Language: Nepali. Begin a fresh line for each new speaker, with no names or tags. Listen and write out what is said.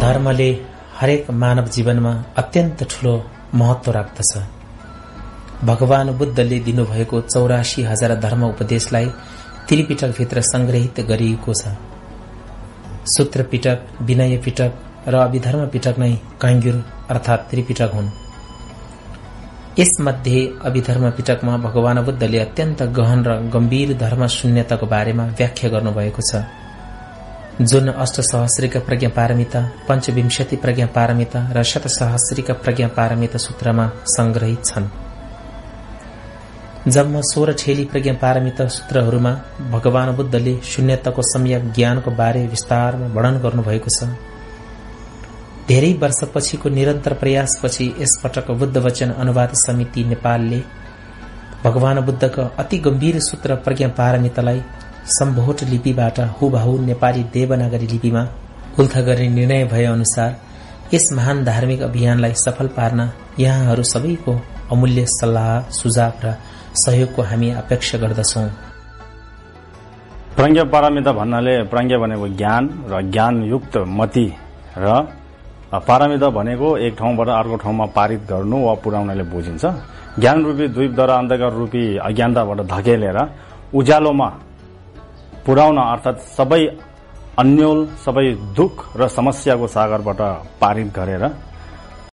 धर्मले हरेक मानव जीवनमा अत्यन्त ठूलो महत्व राख्दछ। भगवान बुद्धले दिनुभएको 84,000 धर्म उपदेशलाई त्रिपिटकभित्र संग्रहित गरिएको छ। सूत्र पिटक, विनय पिटक र अभिधर्म पिटक नै काङ्ग्युर अर्थात त्रिपिटक हुन्। यसमध्ये अभिधर्म पिटकमा भगवान बुद्धले अत्यन्त गहन र गम्भीर धर्म शून्यताको बारेमा व्याख्या गर्नुभएको छ, जुन अष्टसहस्रिक प्रज्ञा पारमिता, पञ्चविंशति प्रज्ञा पारमिता र शतसहस्रिक प्रज्ञा पारमिता सूत्रमा संग्रहित छन्। जम्मा 16 ठेली प्रज्ञा पारमिता सूत्रहरूमा भगवान बुद्धले शून्यताको सम्यक ज्ञानको बारे विस्तारमा वर्णन गर्नुभएको छ। धेरै वर्षपछिको निरन्तर प्रयासपछि यसपटक बुद्ध वचन अनुवाद समिति नेपालले भगवान बुद्धका अति गम्भीर सूत्र प्रज्ञा पारमितालाई सम्भोट लिपिबाट हुबहु नेपाली देवनागरी लिपिमा उल्था गर्ने निर्णय भए अनुसार यस महान धार्मिक अभियानलाई सफल पार्न यहाँहरू सबैको अमूल्य सल्लाह, सुझाव र सहयोगको हामी अपेक्षा गर्दछौं।
प्रज्ञा पारमिता भन्नाले प्रज्ञा भनेको ज्ञान र ज्ञानयुक्त मति र पारमिता भनेको एक ठाउँबाट अर्को ठाउँमा पारित गर्नु वा पुर्याउनले बुझिन्छ। ज्ञान रूपी द्वीपद्वारा अन्धकार रूपी अज्ञानताबाट धकेलेर उज्यालोमा पुर्याउन अर्थात सबै अन्यल, सबै दुख र समस्याको सागरबाट पारित गरेर